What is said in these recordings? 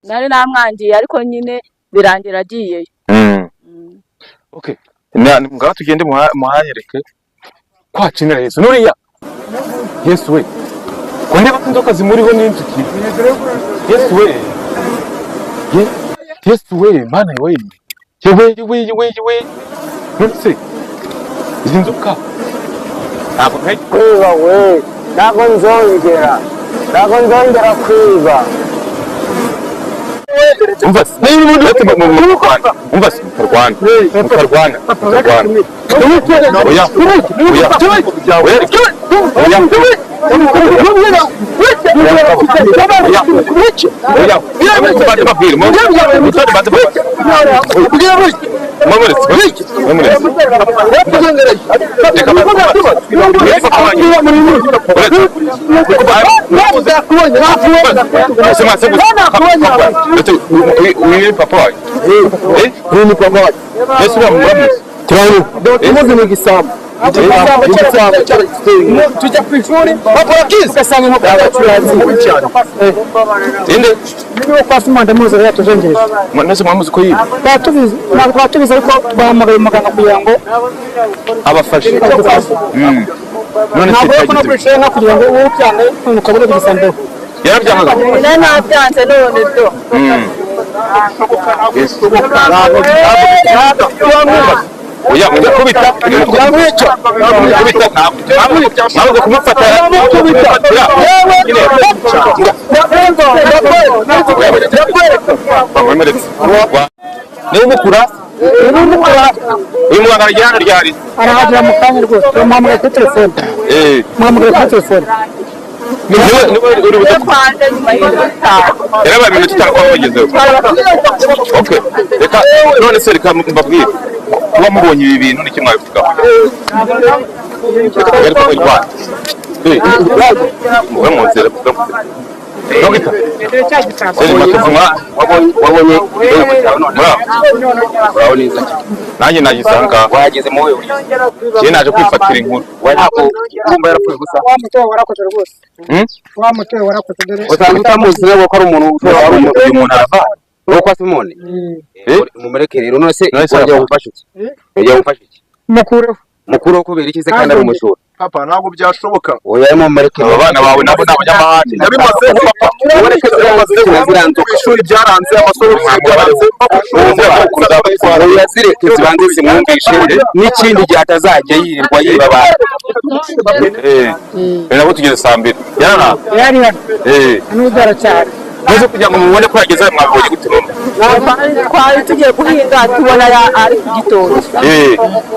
Nari namwangiye, ariko nyine birangira agiyeyo. Okay, ngaho tugende muhanyereke kwacinira Yesu nuriya. Yesu we, ko ndeba ko inzoka zimuriho n'inzuki! Yesu we! Yesu we, Mana we, yewe yewe yewe yewe! None se izi nzoka ntabwo Kwiba we, ntabwo nzongera, ntabwo nzongera kwiba. Umva se, mutarwana, umva se, mutarwana, mutarwana, mutarwana. Oya, oya, oya, oya, oya, oya, mbabwire, mutari banze mwamuretse, mwamuretse. Reka uretse mwase gusa. Uretse uyu papa wawe, eh? Uyu ni papa wacu. Yesu, uramuzi? Turamuzi, ni igisambo. Igisambo. Tujya ku ishuri ugasanga inkoko Yacu. Inde? Niba kwa Simon ndamuzi, rero yatuzengereje. Mwese mwamuzi ko yiba? Twaba tubizi, ntabwo twaba tubizi, ariko twahamagaye umuganga kugira ngo Abafashe. None se Ntabwo yo byagenze bite? kunagurisha inka kugira ngo wowe ubyange none ukabura igisambo. Yarabyangaga. Nari nabyanze, none byo. Yesu. Oya, mujya kubita, Yamwica. mukubita, ntabwo kumufata, Yamukubita. Nyine. Ndakwereka. Bamwemeretse. Niba umukura uyu muganga aragira hano ryari? Arahagera mu kanya rwose, turamuhamagaye kuri telefone. Muhamagaye kuri telefone. Niwe uri buze? Twaje nyuma y'iminota 5. Yarabaye iminota 5 kuba bagezeho. Okay, reka none se reka mbabwire, kuba mubonye ibi bintu niki mwabivugaho? Reka tugaruke ku Rwanda. Muve mu nzira, muve mu nzira. Dogita Seri Matovu, Wabonye? Muraho? Uraho neza cyane. Nanjye nagize aha ngaha. Wahageze mu wowe? Njye naje kwifatira inkuru. Ntabwo urumva yarapfuye gusa. Wa mutowe warakoze rwose. Hmm? Wa mutowe warakoze, dore. Usanga utamuzi rero ko ari umuntu ushobora ari umuntu. Uyu muntu arava. Uwo kwa Simoni. Eh? Mumureke rero. None se None se wagiye arapfa. gufasha iki? Wagiye gufasha iki? Mukureho. Mukuru wo kubera iki se kandi ari umujura? Papa, ntabwo byashoboka. Oya, mumureke. Aba bana bawe nabo ni abanyamahane. Yabimazeho, papa. Mumureke, ziriya Ku nzoka. ishuri byaranze, amasomo byaranze, papa. Oya, zireke zibanze zimwumvishe n'ikindi gihe atazajya yirirwa yiba abantu. Eh, nabo tugeze saa 2 yarara. Yari hano. N'ubu aracyari. Maze kugira ngo mubone ko yageze, mwabonye gute none? Twari tugiye guhinga, tubona ari ku gitoki.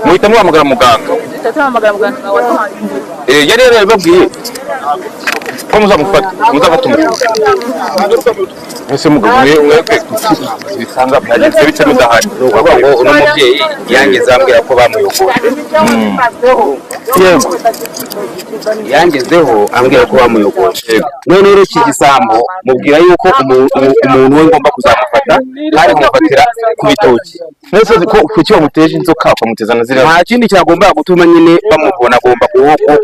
Muhita muhamagara muganga? Duhita tuhamagara muganga waduhaye. Yari yarabibabwiye ko muzamufata, muzafata umujura. Ese mugabo, mwe mwebwe bisanga byagenze bite mudahari? Ni ukuvuga ngo uno mubyeyi yangeze ambwira ko bamuyogoje. Yego. Yangezeho ambwira ko bamuyogoje. Yego. None rero iki gisambo mubwira yuko umuntu we ngomba kuzamufata kandi nkamufatira ku bitoki. Nese ko kuki bamuteje inzoka, bakamuteza na ziriya? Nta kindi cyagomba gutuma nyine bamubona, agomba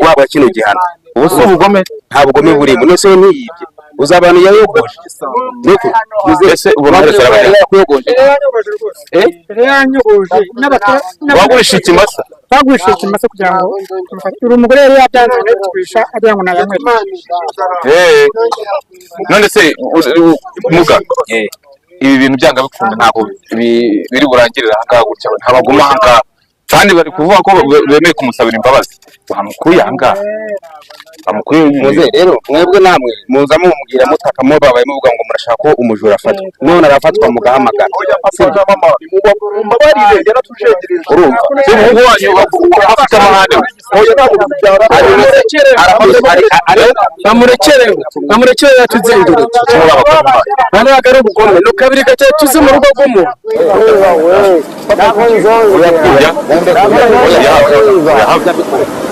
guhabwa kino gihano. Ubu si ubugome? Nta bugome burimo. None se we ntiyibye? Uzi abantu yayogoje niko? Ese ubu amaherezo arabajya? Yakuyogoje? Yari rwose. Eh? Yari yanyogoje Wagurisha ikimasa? Bagurishije ikimasa kugira ngo tumufate. Uri umugore yari yabyanze nawe kugurisha agira ngo nayanywere. None se muga, ibi bintu byanga bikunda ntabwo biri burangirire aha ngaha gutya, ntabaguma aha ngaha, kandi bari kuvuga ko bemeye kumusabira imbabazi. Bamukuye aha ngaha, bamukuye. Muze rero mwebwe namwe muza mumubwira mutaka, mubabaye, muvuga ngo murashaka ko umujura afatwa, none arafatwa mugahamagara. Oya papa na mama, mumbabarire, yaratujengereje. Urumva? Se umuhungu wanyu afite amahane we? Oya, ntabwo byara. Bamurekere, bamurekere, yatuzengereje. Muri abakozi banyu. Ntabwo ari ubugome, ni kabiri gake tuzi mu rugo rw'umuntu. Oya, oya, oya, oya.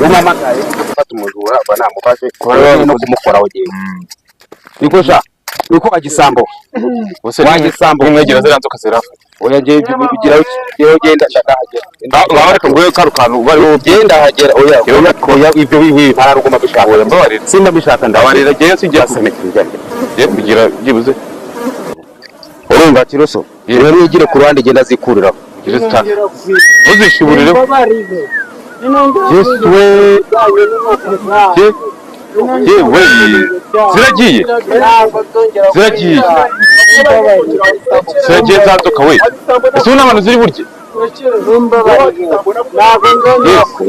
Umamagaye gufata umujura aba namufashe no kumukoraho. Genda niko sha, niko wagisambo. Ubuse Wagisambo. nimwegera ziriya nzoka zirapfa. Oya, ngiye bigira ugiye genda, ndahagera. Ngaho reka nguhe kano kantu bari wowe. Genda hagera. Oya, oya, oya, ibyo bibi ntararuguma bishaka. Oya, mbabarira. Simba bishaka. Mbabarira, ngewe singiye Ndabarira. Ngiye kugira byibuze. Umva Kiroso, rero mwigire ku ruhande, igenda zikuriraho. Ntuzishiburireho. Yesu we! Yewe, ziragiye, ziragiye, ziragiye za nzoka we! Ese ubu n'abantu ziri burye? Yesu,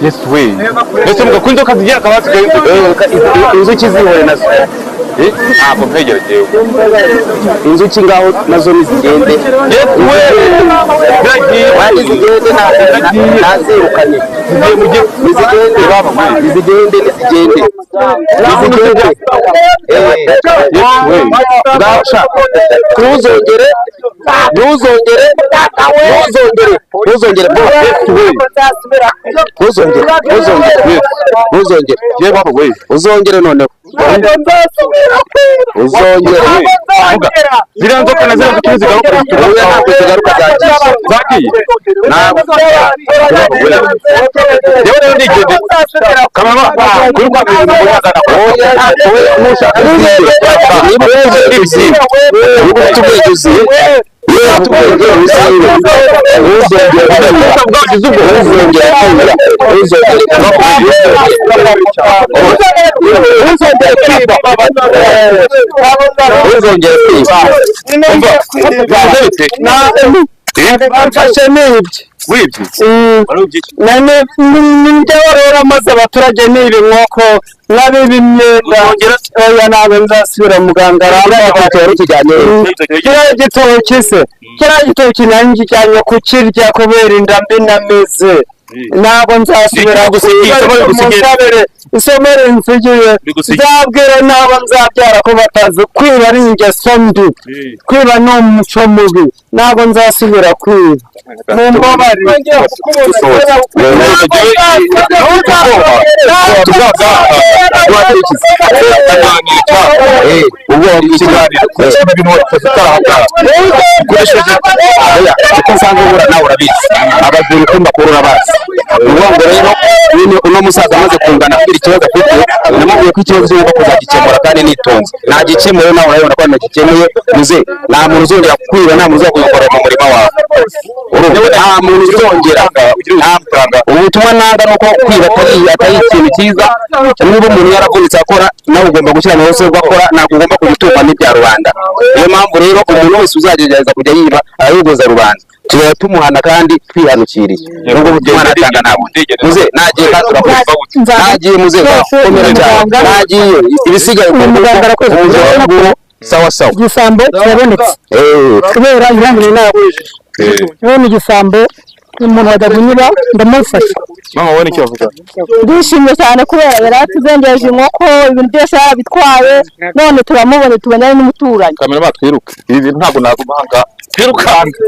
Yesu we! Ese muga ko inzoka zigira akaba hasigaye inzoka? Inzuki zihore nazo. Ntabwo mpegere jyewe. Inzuki ngaho nazo nizigende. Yesu we, ziragiye! Wandi zigende, nazirukanye. Zigiye mujye. Nizigende, nizigende, nizigende, nizigende. Yesu we! Ngaho sha, ntuzongere, ntuzongere, ntuzongere, ntuzongere vuba. Yesu we! Ntuzongere, ntuzongere, ntuzongere. Ye baba we! Uzongere noneho, uzongere. Muga, ziriya nzoka na ziriya nzoka zigaruka? Oya, ntabwo zigaruka, zagiye. Zagiye. Ntabwo. Yewe rero nigende kamama kuri kwa bintu ngo yagana. Oya, oya, nushaka uzibe. Niba ufite uzibe, niba ufite ubwenge uzibe, niba ufite ubwenge uzibe. Ntuzongere kwiba, ntuzongere kwiba, ntuzongere kwiba, ntuzongere kwiba, ntuzongere kwiba. Umva, bimeze bite? Bamfashe nibye. Wibye? Wari wibye iki? Nibyo rero, maze abaturage niba inkoko, nkabiba imyenda. Oya, ntabwo nzasubira. Muganga arambaye. Wari ukijyanye? Kiriya gitoki se, kiriya gitoki nanjye kijyanye kukirya kubera inda mbi nameze. Ntabwo nzasubira. Bigusigiye, isomo bigusigiye. Munsabire isomo rinsigiye. Bigusigiye. Nzabwira n'abo nzabyara ko batazi kwiba ari ingeso mbi. Kwiba ni umuco mubi. Ntabwo nzasubira kwiba, mumbabarire. Oya, uko nsanzwe nkora nawe urabizi, abajura uko mbakura urabazi. Ni ukuvuga ngo rero nyine uno musaza amaze kungana agira ikibazo afite, namubwiye ko ikibazo ngomba kuzagikemura kandi nitonze. Nagikemuye, nawe urabibona ko nagikemuye. Muze, nta muntu uzongera kwiba, nta muntu uzongera gukora mu murima wawe. Urumva, nta muntu uzongera. Ubutumwa nanga ni uko kwiba atari ikintu cyiza. Niba umuntu yaravunitse akora, nawe ugomba gushyira amaboko yo gukora, ntabwo ugomba kujya utungwa n'ibya rubanda. Niyo mpamvu rero umuntu wese uzagerageza kujya yiba arayogoza rubanda, tuzajya tumuhana kandi twihanukiriye. Nubwo butumwa natanga ntabwo muze, nagiye kandi urakoze. Nagiye muze, komera cyane, nagiye. Ibisigaye nguwo, sawa sawa. Igisambo kirabonetse. Kubera irangire nabujije none igisambo, umuntu wajya kunyiba ndamufasha. Mama, wowe nicyo avuga? Ndishimye cyane kubera yari atuzengereje inkoko, ibintu byose yarabitwaye, none turamubonye, tubonye ari n'umuturanyi. Kamera, batwiruke, ibi bintu ntabwo naguma aha ngaha. Twirukanke.